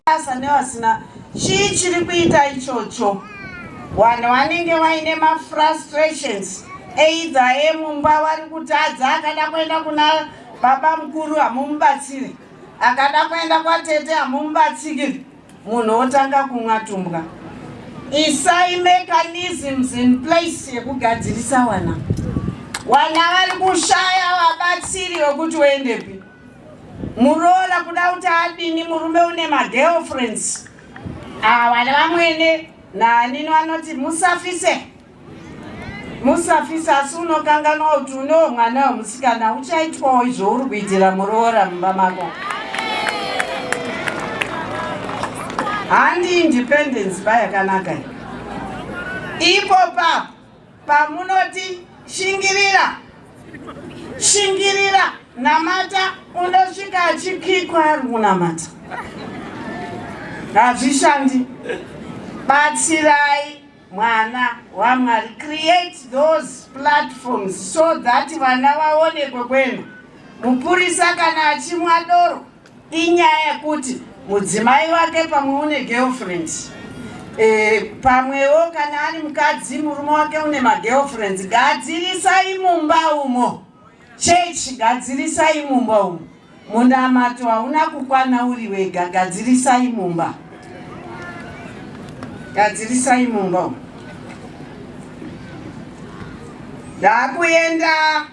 Basa nevasina chii chiri kuita ichocho vanhu vanenge vaine mafrustrations either emumba vari kutadza akada kuenda kuna baba mukuru hamumubatsiri akada kuenda kwatete hamumubatsiri munhu otanga kumwa tumbwa isai mechanisms in place yekugadzirisa wana wana vari kushaya vabatsiri vekuti uendepi muroora kuda kuti adini murume une magirlfriends ava vamwene naanini vanoti musafise musafise asi unokanganwa kuti unewo mwana wemusikana uchaitwawo izvo uri kuitira muroora mumba mako handi independence ba yakanaka ipo papo pamunoti shingirira shingirira namata unosvika achikikwa ari kunamata hazvishandi batsirai mwana wamwari create those platforms so that vana vaonekwe kwena mupurisa kana achimwa doro Inyaya yekuti mudzimai wake pamwe une girlfriend e, pamwewo kana ari mukadzi murume wake une magirlfriends. Gadzirisai mumba umo, chechi gadzirisai mumba umo. Munamato hauna kukwana uri wega, gadzirisai mumba, gadzirisai mumba umo. Ndakuenda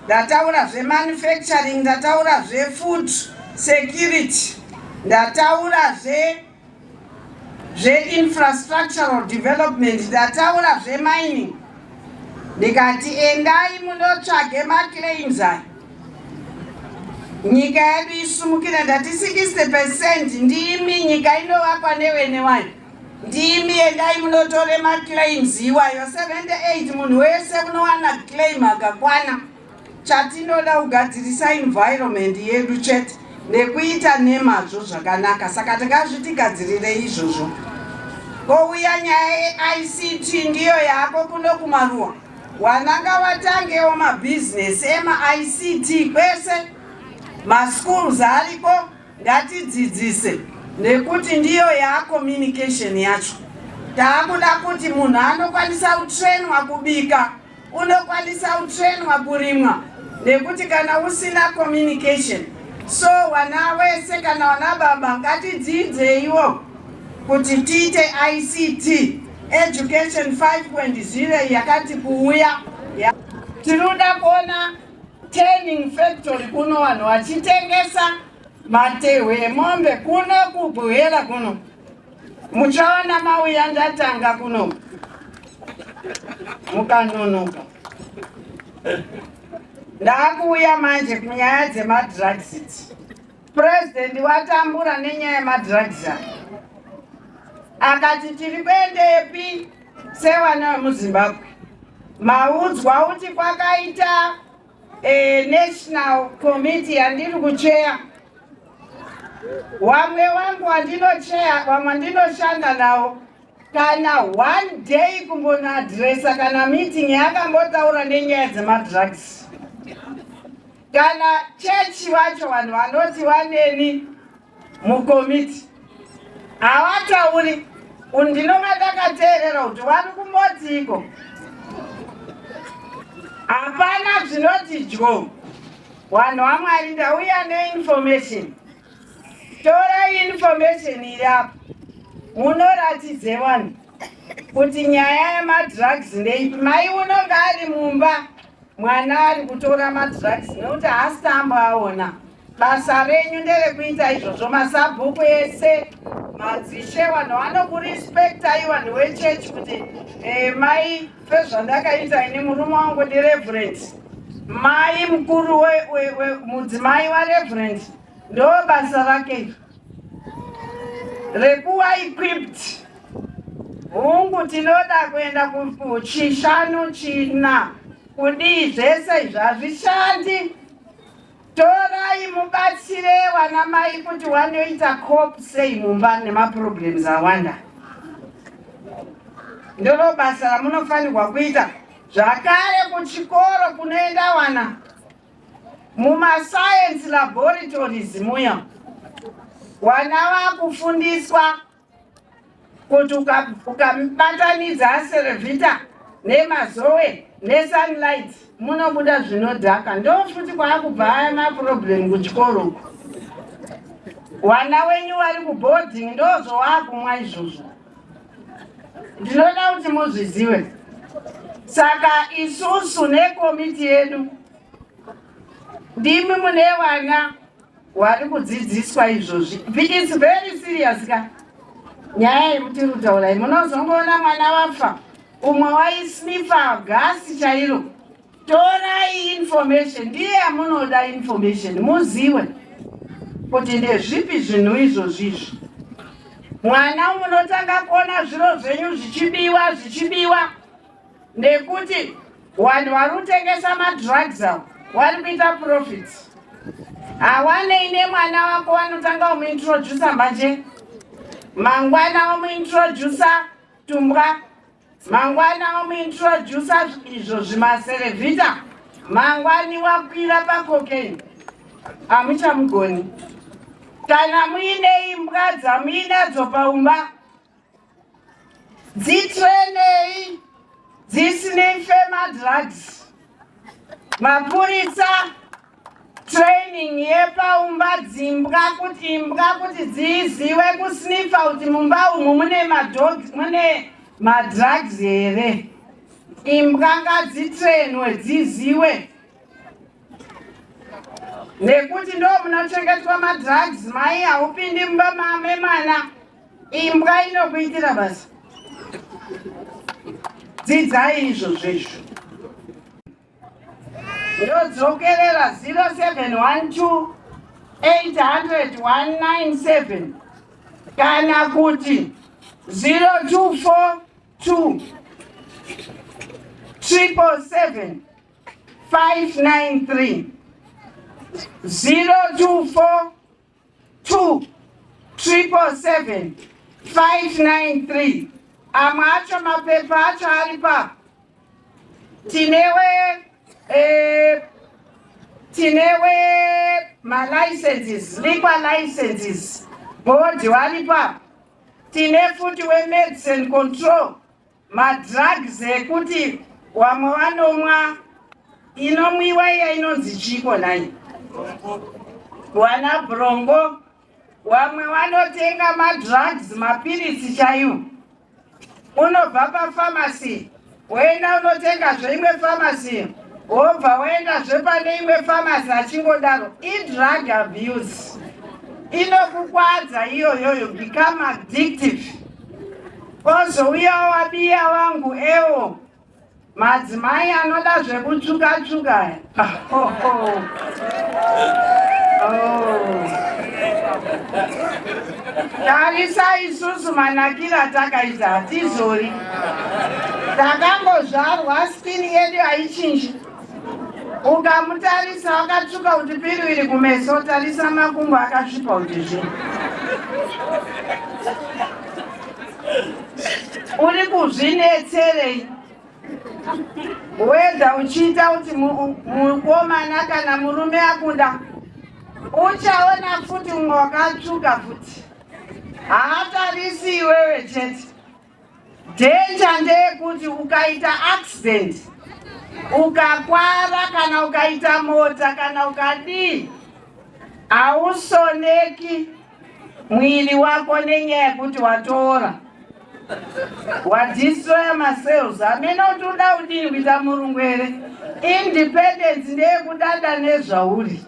Ndataura zvemanufacturing, ndataura zvefood security, ndataura zve zveinfrastructural development, ndataura zvemining. Ndikati endai munotsvage maclaims aya, nyika yedu isumukire. Ndati 60% ndimi, nyika inovakwa nevene wayo ndimi. Endai munotore maclaims iwayo 78, munhu wese unowana claim akakwana. Chatinoda kugadzirisa environment yedu chete nekuita nemazvo zvakanaka, saka tingazvitigadzirire izvozvo. Kouya nyaya yeICT, ndiyo yako kuno kumaruwa. Wananga watangewo mabhizinesi emaICT kwese, maschools ariko, ngatidzidzise nekuti ndiyo yacommunication yacho. Taakuda kuti munhu anokwanisa kutrenwa kubika, unokwanisa kutrenwa kurimwa, nekuti kana usina communication. So wana wese kana wana baba, ngatidzidzeiwo kuti tiite ICT education 5.0 yakati kuuya. Tinoda kuona tanning factory kuno, vanhu vachitengesa matehwe emombe kuno kuBuhera kuno. Muchaona mauya ndatanga kuno, mukanonoka. Ndaakuuya manje kunyaya dzemadrugs idzi. Purezidendi watambura nenyaya yemadrugs aya, akati tiri kuendepi sevana vemuZimbabwe? Maudzwa kuti kwakaita national committee yandiri kucheya. Wamwe wangu wandinocheya, vamwe wandinoshanda navo, kana one day kumbonoadhiresa kana meeting yakambotaura nenyaya dzemadrugs. Kana chechi vacho vanhu vanoti vaneni mukomiti havatauri. Ndinonga ndakateerera kuti vari kumbotiiko. Hapana zvinoti dyo. Vanhu vaMwari, ndauya neinformation. Torai information iri apo, munoratidze vanhu kuti nyaya yemadrugs ndeipi. Mai unonga ari mumba, mwana ari kutora madrugs nekuti haasi tamboaona. Basa renyu nderekuita izvozvo. Masabhuku ese, madzishe, vanhu vanokurespektai, vanhu vechechi, kuti mai fezvandakaita ini, murume wangu ndireverend, mai mukuru, mudzimai wareverend, ndo basa rake rekuva equipped. Hungu, tinoda kuenda kuchishanu china kudii, zvese izvi hazvishandi. Torai mubatsire vana mai kuti vanoita cope sei mumba nemaproblems awanda. Ndoro basa ramunofanirwa kuita. Zvakare kuchikoro kunoenda vana, mumascience laboratories muya, vana vakufundiswa kuti ukabatanidza Cerevita nemazowe neSunlight munobuda zvinodhaka. Ndo futi kwaakubva aya maproblem kuchikoro uku. Vana wenyu vari kuboarding, ndozvowaakumwa izvozvo. Ndinoda kuti muzvizive. Saka isusu nekomiti yedu, ndimi mune vana vari kudzidziswa izvozvi. It's very serious ka nyaya yekuti rutaurai. Munozongoona mwana wafa, umwe waisnifa gasi chairo. Torai information, ndiye yamunoda information, muzive kuti ndezvipi zvinhu izvozvi izvi. Mwana munotanga kuona zviro zvenyu zvichibiwa, zvichibiwa, nekuti vanhu vari kutengesa madrugs avo vari kuita profit. Hawanei nemwana wako, vanotanga kumuintrodusa mbanje, mangwana vomuintrodusa tumbwa, mangwana vomuintrodusa izvo zvimaCerevita, mangwani wakwira pacocaine, hamuchamugoni. Kana muine imbwa dzamuinadzo paumba, dzitrenei dzisinife madrugs. Mapurisa, training yepaumba, dzimbwa, kuti imbwa kuti dzizive kusnifa kuti mumba umu mune madogs, mune madrugs here. Imbwa ngadzitrenwe dziziwe, nekuti ndo munochengetwa madrugs. Mai, haupindi mumba memwana, imbwa inokuitira basa. Dzidzai izvozvo izvo. Ndodzokerera: 0712 800 197 kana kuti 0242 777 593, 0242 777 593. Amwe acho mapepa acho ari papo. Tinewe malicenses, liquor licenses board vari papo. Tine futi wemedicine control, madrugs ekuti vamwe vanomwa inomwiwa iya inonzi chiko nhai, wana brongo. Vamwe vanotenga madrugs, mapiritsi chaiwo. Unobva pafamasi woenda unotengazve imwe famasi, wobva woendazve pane imwe famasi, achingodaro. Idrug abuse inokukwadza iyoyoyo, become addictive. Ozouyawo wabiya wangu ewo madzimai anoda zvekutsvuka-tsvuka aya. Oh. Tarisa isusu manakiro atakaita, hatizori, takangozvarwa, skin yedu haichinji. Ukamutarisa wakatsvuka kuti piriviri kumeso, tarisa makumbo akasvipa kuti zvi. Uri kuzvinetserei? Whether uchiita kuti mukomana kana murume akuda, uchaona futi umwe wakatsvuka futi. Haatarisi iwewe chete. Danger ndeyekuti ukaita accident, ukakwara kana ukaita mota kana ukadii, hausoneki mwiri wako nenyaya yekuti watoora wadestroya macells. Hamene kuti uda udii kuita murungu here? Independence ndeyekudada nezvauri.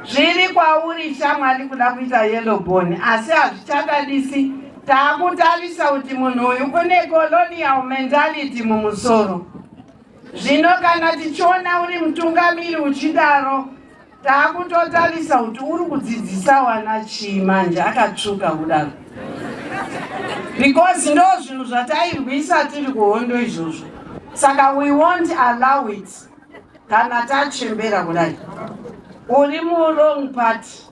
Zviri kwauri shamwari kuda kuita yellow bone, asi hazvichadadisi. Taakutarisa kuti munhu uyu une colonial mentality mumusoro. Zvino kana tichiona uri mutungamiri uchidaro, taakutotarisa kuti uri kudzidzisa wana chii manje akatsvuka kudaro, because ndo zvinhu zvatairwisa tiri kuhondo izvozvo. Saka we won't allow it. Kana tachembera kudai, uri muwrong party,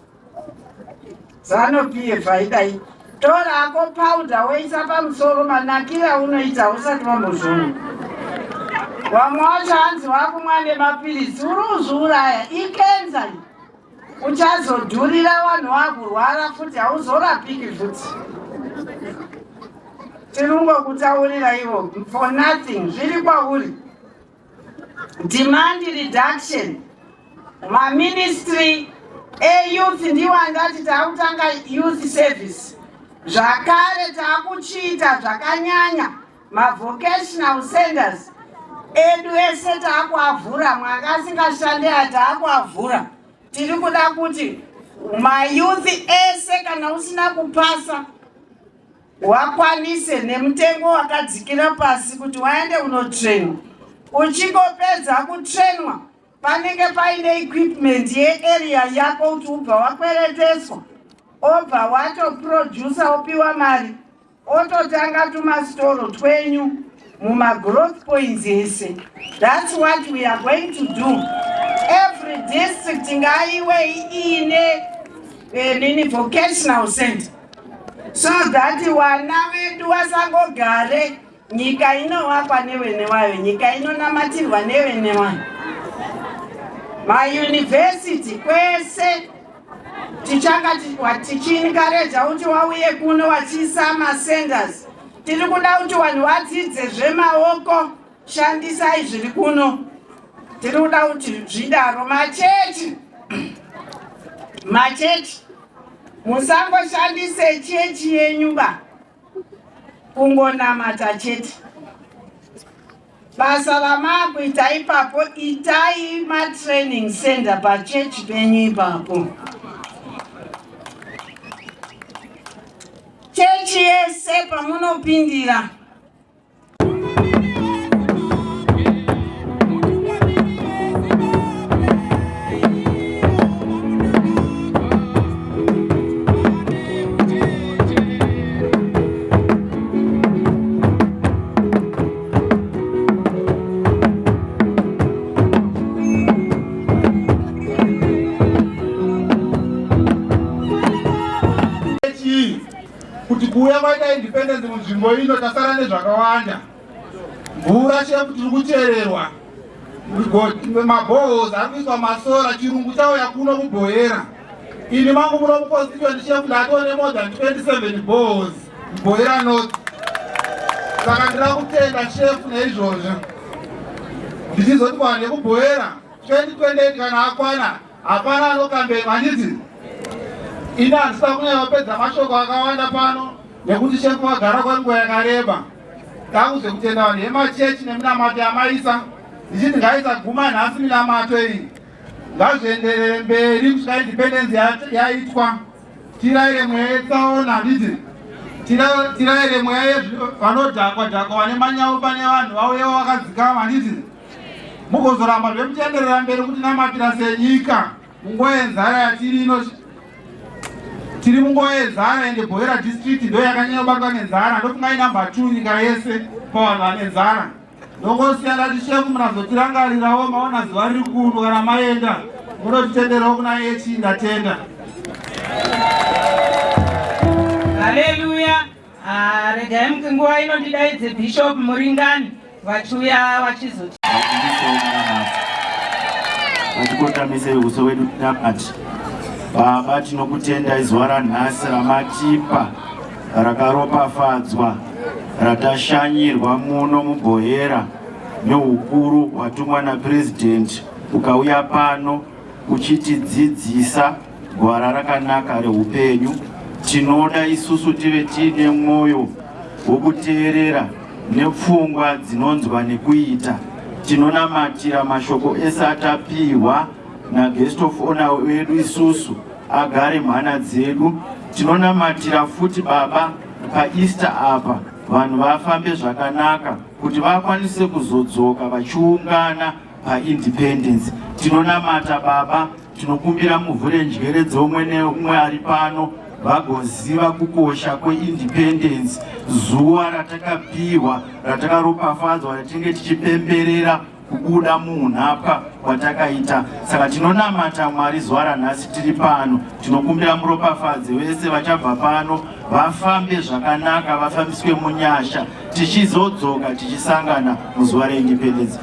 ZANU PF haidai. Torako powder woisa pamusoro, manakira unoita usati wambozvona. Vamwe wacho hanzi wakumwa nemapiritsi, uri uzviuraya. Ikenza uchazodhurira vanhu, vakurwara futi, hauzorapiki futi. Tirungokutaurira ivo for nothing, zviri kwauri. Demand reduction, maministry eyouth ndiwo andati taakutanga youth service zvakare, taakuchiita zvakanyanya. Mavocational centers edu ese taakuavhura, mwanga asingashande ataakuavhura. Tiri kuda kuti mayouth ese, kana usina kupasa, wakwanise nemutengo wakadzikira pasi kuti waende unotrainwa. Uchingopedza kutrainwa, panenge paine equipment yearea yako kuti ubva wakwereteswa, obva watoprodusa, opiwa mari, ototanga tumasitoro twenyu mumagrowth points ese. That's what we are going to do. Every district ngaiwe iine nini, vocational center, so that vana vedu vasangogare. Nyika inovakwa nevene vayo, nyika inonamatirwa nevene vayo. Mayunivhesiti kwese tichanga tichiencourager kuti wauye kuno wachiisa macenters. Tiri kuda kuti vanhu vadzidze zvemaoko, shandisai zviri kuno. Tiri kuda kuti zvidaro. Machechi, machechi, musangoshandise chechi yenyu ba kungonamata chete. Basa ramaakuita ipapo, itai matraining center pachechi penyu ipapo. Chechi yese pamunopindira. Kuti kuuya kwaita independence munzvimbo ino, tasara nezvakawanda. Mvura shefu tiri kuchererwa, maboreholes ari kuiswa masolar, chirungu chauya kuno kuBuhera. Ini mangu muno muconstituent, shefu, ndatone more than 27 boreholes Buhera North. Saka ndira kutenda shefu neizvozvo, ndichizoti kuvanhu vekuBuhera, 2028 kana akwana, hapana anokambeni. Handiti ini handisida kunyanya kupedza mashoko akawanda pano nekuti shefu vagara kwenguva yakareba. Takuze kutenda vanhu vemachechi neminamato yamaisa, ndichiti ngaisaguma nhasi minamato iyi, ngazvienderere mberi kusvika independence yaitwa. Tiraire mweya yetsaona, handiti tiraire mweya vanodhakwa dhakwa, vane manyau pane vanhu vauyewo vakadzikama, handiti mugozoramba zvemuchienderera mberi kuti namatira senyika munguva yenzara yatiri ino. Tiri munguva yenzara, ende Buhera district ndo yakanyanya kubatwa nenzara. Ndofunga inumber 2 nyika yese pavanhu vane nzara. Ndongosiya ndati shefu munazotirangarirawo maona zuva riri kuno kana maenda munotitenderawo kuna echi ndatenda. Haleluya. Ah, regai nguva ino ndidaidze Bishop Muringani vachiuya vachizoti Ngatikotamise uso wedu tinamate. Baba, tinokutendai zuva ranhasi ramatipa rakaropafadzwa ratashanyirwa muno muBohera neukuru hwatumwa naPresident ukauya pano uchitidzidzisa gwara rakanaka reupenyu. Tinoda isusu tive tiine mwoyo wokuteerera nepfungwa dzinonzwa nekuita. Tinonamatira mashoko ese atapihwa naguest of honor wedu isusu agare mhana dzedu. Tinonamatira futi Baba paEaster apa vanhu vafambe zvakanaka kuti vakwanise kuzodzoka vachiungana paIndependence. Tinonamata Baba, tinokumbira muvhure njere dzeumwe neumwe ari pano vagoziva kukosha kweIndependence, zuva ratakapihwa, ratakaropafadzwa, ratinenge tichipemberera kubuda muunhapwa kwatakaita. Saka tinonamata Mwari zuva ranhasi tiri pano, tinokumbira muropafadze vese vachabva pano vafambe zvakanaka, vafambiswe munyasha, tichizodzoka tichisangana muzuva reIndependence.